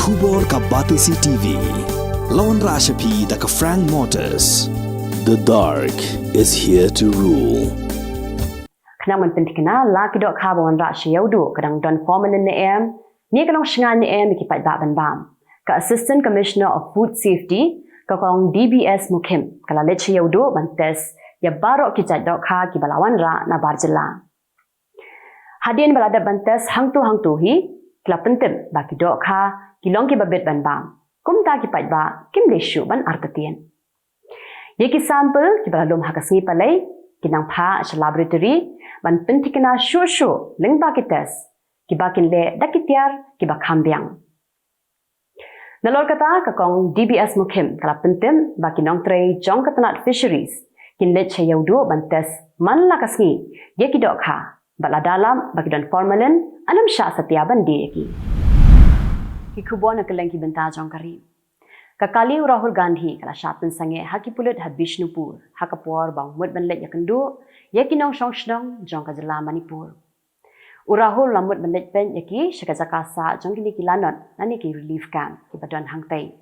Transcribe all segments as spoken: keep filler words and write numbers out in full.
Khubor ka Batesi T V. La wanrah sha phi da ka Frank Motors. The dark is here to rule. Khnang ban pynthikna la ki dohkha ba wanrah sha ïewduh ka dang don formalin ne em, ne ka long shngain ne em ïa ki paidbah ban bam. Ka Assistant Commissioner of Food Safety, ka kong D B S Mukhim, ka la leit sha ïewduh ban test ïa baroh ki jait dohkha kiba la wanrah na bar jylla. Hadien ba la dep ban test hangto hangto hi, ki la pyntip ba ki dohkha ki long kiba bit ban bam. Kumta ki paidbah kim dei shuh ban artatien. Ïa ki sample kiba la lum ha ka sngi Palei, ki nang phah sha laboratory ban pynthikna shuh shuh lyngba ki test kiba kin leh da ki tiar kiba kham biang. Nalor kata, ka kong D B S Mukhim ka la pyntip ba ki nongtrei jong ka tnat Fisheries kin leit sha ïewduh ban test man la ka sngi ïa ki dohkha, bad lada lap ba ki don formalin, yn ym shah satia ban die ïa ki. Ki khubor na kylleng ki bynta jong ka ri. Ka kali u Rahul Gandhi ka la shah pynsangeh ha ki pulit ha Bishnupur ha ka por ba u mut ban leit ïakynduh ïa ki nongshong shnong jong ka jylla Manipur. U Rahul u la mut ban leit peit ïa ki sha ka jaka sah jong kine ki lanot lane ki relief camp kiba don hangtei.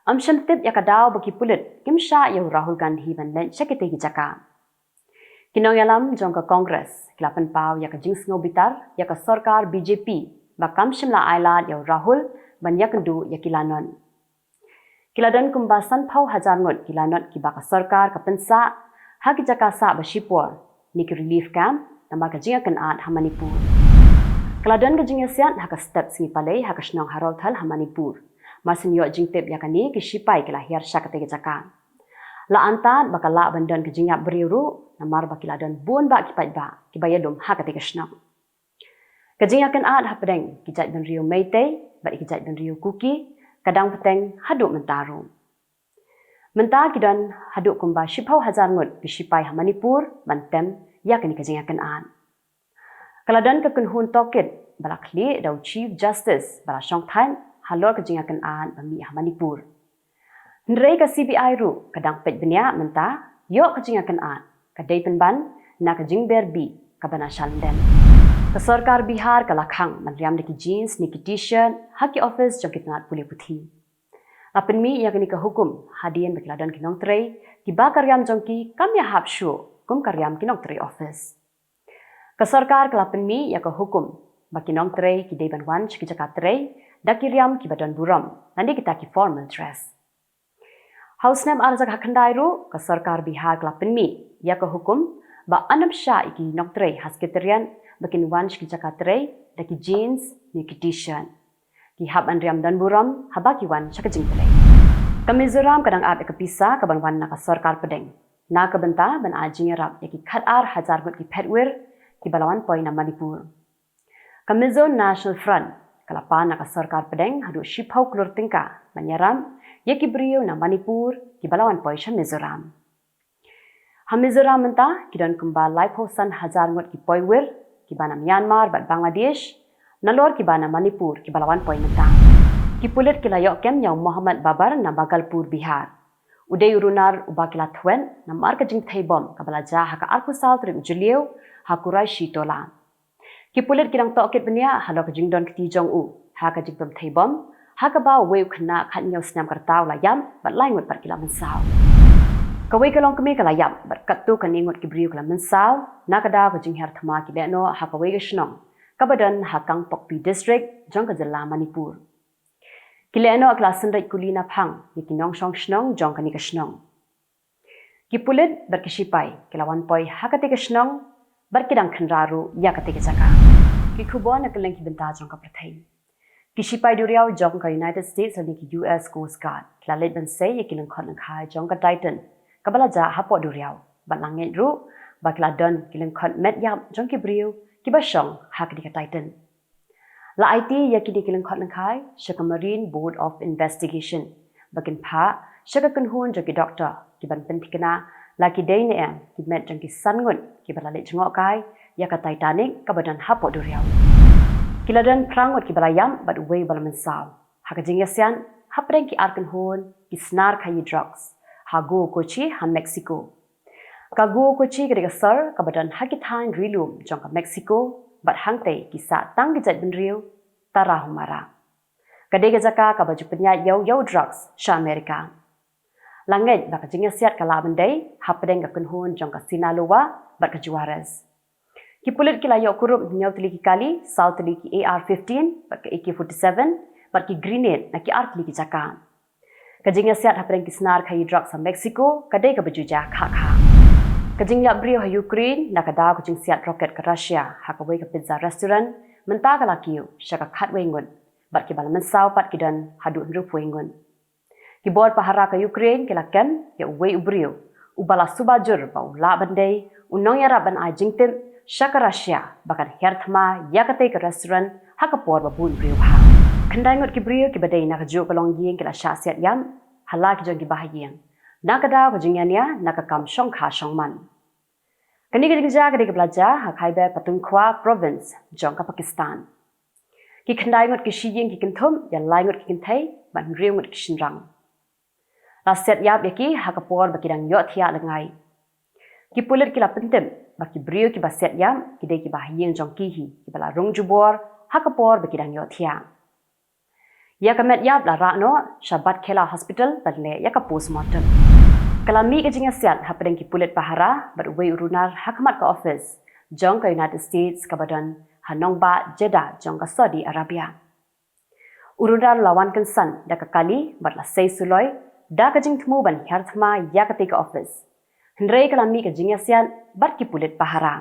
Ym shym tip ïa ka daw ba ki pulit kim shah ïa u Rahul Gandhi ban leit sha kitei ki jaka. Ki nongïalam jong ka Congress ki la pynpaw ïa ka jingsngew bitar ïa ka sorkar B J P ba kam shym la ailad ïa u Rahul ban ïakynduh ïa ki lanot. Ki la don kumba sanphew hajar ngut ki lanot kiba ka sorkar ka pynsah ha ki jaka sah ba shipor, ne ki relief camp, namar ka jingïakynad ha Manipur. Ka la don ka jingïasiat ha ka step sngi Palei ha ka shnong Harothal ha Manipur. Mar shen ïoh jingtip ïa kane, ki shipai ki la hiar sha katei ka jaka. La antad ba ka lah ban don ka jingïap briew ruh, namar ba ki la don bun bah ki paidbah kiba ïalum ha katei ka shnong. Ka jingïakynad hapdeng ki jaitbynriew Meitei bad ki jaitbynriew Kuki ka dang bteng haduh mynta ruh. Mynta ki don haduh kumba shiphew hajar ngut ki shipai ha Manipur ban tem ïa kane ka jingïakynad. Ka la don ka kynhun tohkit ba la khlieh da u Chief Justice ba la shongthait halor ka jingïakynad ba mih ha Manipur. Hynrei ka C B I ruh ka dang peit bniah mynta ïoh ka jingïakynad ka dei pynban na ka jingber bih kaba na shalyndet. Ka sorkar Bihar ka la khang ban riam da ki jeans ne ki t-shirt ha ki office jong ki tnat pule puthi. La pynmih ïa kane ka hukum hadien ba ki la don ki nongtrei kiba ka riam jong ki kam ïahap shuh kum ka riam ki nongtrei office. Ka sorkar ka la pynmih ïa ka hukum ba ki nongtrei ki dei ban wan sha ki jaka trei da ki riam kiba don burom, lane kita ki formal dress. Ha u snem ar hajar khatkhyndai ruh ka sorkar Bihar ka la pynmih ïa ka hukum ba yn ym shah ïa ki nongtrei ha Secretariat ba kin wan sha ki jaka trei da ki jeans ne ki t-shirt. Ki hap ban riam don burom haba ki wan sha ka jingtrei. Ka Mizoram ka dang ap ïa ka pisa kaban wan na ka sorkar pdeng na ka bynta ban ai jingïarap ïa ki khatar hajar ngut ki phetwir kiba la wan poi na Manipur. Ka Mizo National Front ka la pan na ka sorkar pdeng haduh shiphew klur tyngka ban ïarap ïa ki briew na Manipur kiba la wan poi sha Mizoram. Ha Mizoram mynta ki don kumba laiphew san hajar ngut ki poiwir kiba na Myanmar bad Bangladesh, nalor kiba na Manipur kiba la wan poi mynta. Ki pulit ki la ïoh kem ïa u Mohammad Babar na Bhagalpur, Bihar. U dei u runar uba ki la thwet namar ka jingthei bom kaba la jia ha ka arphew saw tarik u Jylliew ha Kuraishi Tola. Ki pulit ki dang tohkit bniah halor ka jingdon kti jong u ha ka jingpynthei bom, ha kaba uwei u khynnah khathynñiew snem ka rta u la ïap bad lai ngut pat ki la mynsaw. Kawei ka longkmie ka la ïap bad katto katne ngut ki briew ki la mynsaw na ka daw ka jinghiar thma ki lehnoh ha kawei ka shnong kaba don ha Kangpokpi District jong ka jylla Manipur. Ki lehnoh ki la synreit kuli naphang ïa ki nongshong shnong jong kane ka shnong. Ki pulit bad ki shipai ki la wan poi ha katei ka shnong bad ki dang khynra ruh ïa katei ka jaka. Ki khubor na kylleng ki bynta jong ka pyrthei. Ki shipai duriaw jong ka United States lane ki U S Coast Guard ki la leit ban sei ïa ki lyngkhot lyngkhai jong ka Titan kaba la jah hapoh duriaw, bad la ngeit ruh ba ki la don ki lyngkhot met ïap jong ki briew kiba shong ha katei ka Titan. La aiti ïa kine ki lyngkhot lyngkhai sha ka Marine Board of Investigation ba kin phah sha ka kynhun jong ki doktor kiban pynthikna la ki dei ne em ki met jong ki san ngut kiba la leit jngohkai ïa ka Titanic kaba don hapoh duriaw. Ki la don phra ngut kiba la ïap bad uwei uba la mynsaw ha ka jingïasiat hapdeng ki ar kynhun ki snar khaii drugs ha Go Kochi ha Mexico. Ka Go Kochi ka dei ka sor kaba don ha ki thaiñ ri lum jong ka Mexico, bad hangtei ki sah tang ki jaitbynriew Tarahumara. Ka dei ka jaka kaba ju pynïaid ïa u, ïa u drugs sha Amerika. La ngeit ba ka jingïasiat ka lah ban dei hapdeng ka kynhun jong ka Sinaloa bad ka Juarez. Ki pulit ki la ïoh kurup hynñiew tylli ki kali, saw tylli ki A R fifteen bad ka A K forty-seven bad ki grenade na ki ar tylli ki jaka. Ka jingïasiat hapdeng ki snar khaïi drugs ha Mexico ka dei kaba ju jia khah khah. Ka jingïap briew ha Ukraine na ka daw ka jingsiat rocket ka Russia ha kawei ka pizza restaurant mynta ka la kiew sha ka khatwei ngut bad kiba la mynsaw pat ki don haduh hynriewphew ngut. Ki bor pahara ka Ukraine ki la kem ïa uwei u briew uba la suba jur ba u lah ban dei u nongïarap ban ai jingtip sha ka Russia ba kan hiar thma ïa katei ka restaurant ha ka por ba bun briew bha. Khyndai ngut ki briew kiba dei na kajuh ka longïing ki la shah siat ïap ha la ki jong ki bahaïing na ka daw ka jingïania na ka kam shongkha shongman. Kane ka jingjia ka dei kaba la jia ha Khyber Pakhtunkhwa province jong ka Pakistan. Ki khyndai ngut ki shyieng ki kynthup ïa lai ngut ki kynthei bad hynriew ngut ki shynrang. La siat ïap ïa ki ha ka por ba ki dang ïohthiah lyngngai. Ki pulit ki la pyntip ba ki briew kiba siat ïap ki dei ki bahaïing jong ki hi kiba la rung jubor ha ka por ba ki dang ïohthiah. Ïa ka met ïap la rah noh sha Batkhela Hospital ban leh ïa ka postmortem. Ka la mih ka jingïasiat hapdeng ki pulit pahara bad uwei u runar ha khmat ka office jong ka United States kaba don ha nongbah Jeddah jong ka Saudi Arabia. U runar u la wan kynsan da ka kali bad la sei suloi da ka jingthmu ban hiar thma ïa katei ka office. Hynrei ka la mih ka jingïasiat bad ki pulit pahara.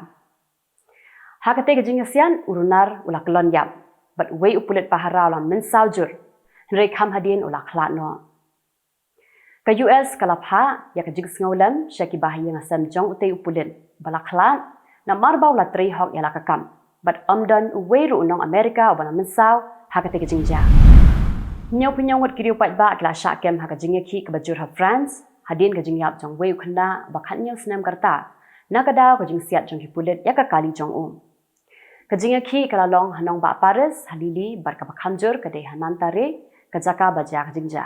Ha katei ka jingïasiat u runar u la kyllon ïap bad uwei u pulit pahara u la mynsaw jur, hynrei kham hadien u la khlad noh. Ka U S ka la phah ïa ka jingsngewlem sha ki bahaïing hasem jong utei u pulit ba la khlad namar ba u la trei hok ïa la ka kam bad ym don uwei ruh u nong Amerika uba la mynsaw ha katei ka jingjia. Hynñiewphew hynñiew ngut ki riew paidbah ki la shah kem ha ka jingïakhih kaba jur ha France hadien ka jingïap jong uwei u khynnah ba khathynñiew snem ka rta na ka daw ka jingsiat jong ki pulit ïa ka kali jong u. Ka jingïakhih ka la long ha nongbah Paris ha Lille bad kaba kham jur ka dei ha Nanterre, ka jaka ba jia ka jingjia,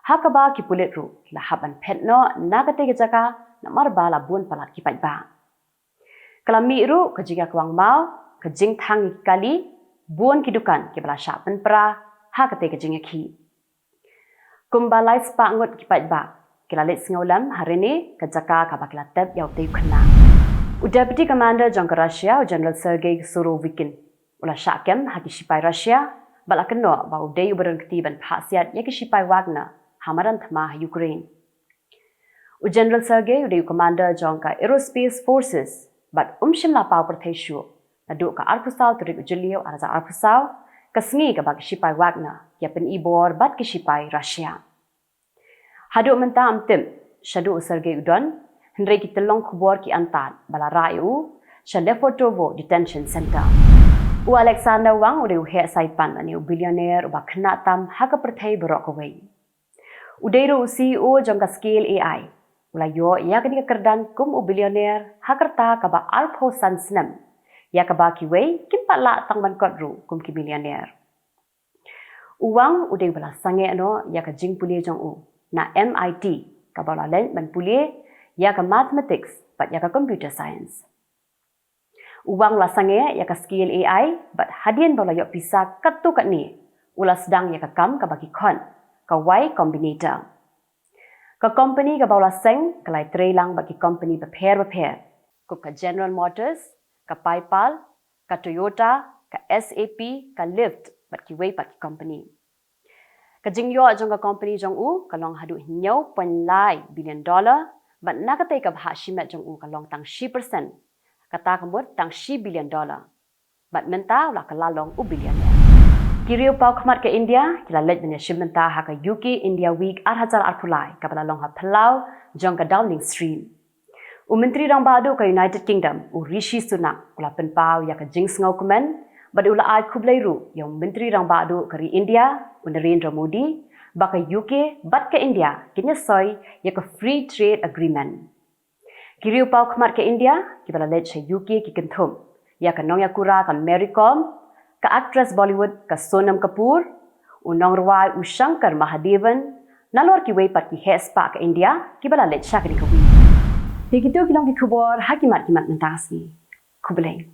ha kaba ki pulit ruh ki la hap ban phet noh na katei ka jaka namar ba la bun palat ki paidbah. Ka la mih ruh ka jingïakwang maw, ka jingthang ïa ki kali, bun ki dukan kiba la shah pynpra ha katei ka jingïakhih. Kumba lai spah ngut ki paidbah ki la leit sngewlem ha Rennes, ka jaka kaba ki la tep ïa utei u khynnah. U Deputy Commander jong ka Russia, u General Sergei Surovikin, u la shah kem ha ki shipai Russia bad la kynnoh ba u dei uba don kti ban phah siat ïa ki shipai Wagner ha madan thma ha Ukraine. U General Sergei u dei u commander jong ka Aerospace Forces bad um shym la paw pyrthei shuh naduh ka arphew saw tarik u Jylliew arhajar arphew saw, ka sngi kaba ki shipai Wagner ki ïa pyni bor bad ki shipai Russia. Haduh mynta ym tip shaduh u Sergei u don, hynrei ki tyllong khubor ki antad ba la rah ïa u sha Lefortovo Detention Center. U Alexander Wang u dei u heh saipan lane u billionaire uba khynnah tam ha ka pyrthei baroh kawei. U dei ruh u C E O jong ka Scale A I. U la ïoh ïa kane ka kyrdan kum u billionaire ha ka rta kaba arphew san snem, ïa kaba kiwei kim pat lah tang ban kot ruh kum ki millionaire. U Wang u dei uba la sangeh noh ïa ka jingpule jong u na M I T, kaba u la leit ban pule ïa ka mathematics bad ïa ka computer science. U Wang u la sangeh ïa ka Scale A I bad hadien ba u la ïoh pisa katto katne, u la sdang ïa ka kam kaba ki khot ka Y Combinator. Ka company kaba u la seng ka la ïatrei lang bad ki company bapher bapher, kum ka General Motors, ka PayPal, ka Toyota, ka S A P, ka Lyft bad kiwei pat ki company. Ka jingïoh jong ka company jong u ka long haduh hynñiew point lai billion dollar, bad na katei ka bhah shimet jong u ka long tang shi percent, kata ka mut tang shi billion dollar. Bad mynta u la kylla long u billionaire. Ki riew paw khmat ka India ki la leit ban ïashim bynta ha ka U K India Week arhajar arphew lai, kaba la long ha phyllaw jong ka Downing Street. U Myntri Rangbah Duh ka United Kingdom, u Rishi Sunak, u la pynpaw ïa ka jingsngewkmen bad u la ai khublei ruh ïa u Myntri Rangbah Duh ka ri India, u Narendra Modi, ba ka U K bad ka India kin ïasoi ïa ka Free Trade Agreement. Ki riew paw khmat ka India kiba la leit sha U K ki kynthup ïa ka nongïakura ka Mary Kom, ka actress Bollywood ka Sonam Kapoor, u nongrwai u Shankar Mahadevan, nalor kiwei pat ki heh spah ka India kiba la leit sha kane ka wik. Te kito ki long ki khubor ha ki mat ki mat mynta ka sngi. Khublei.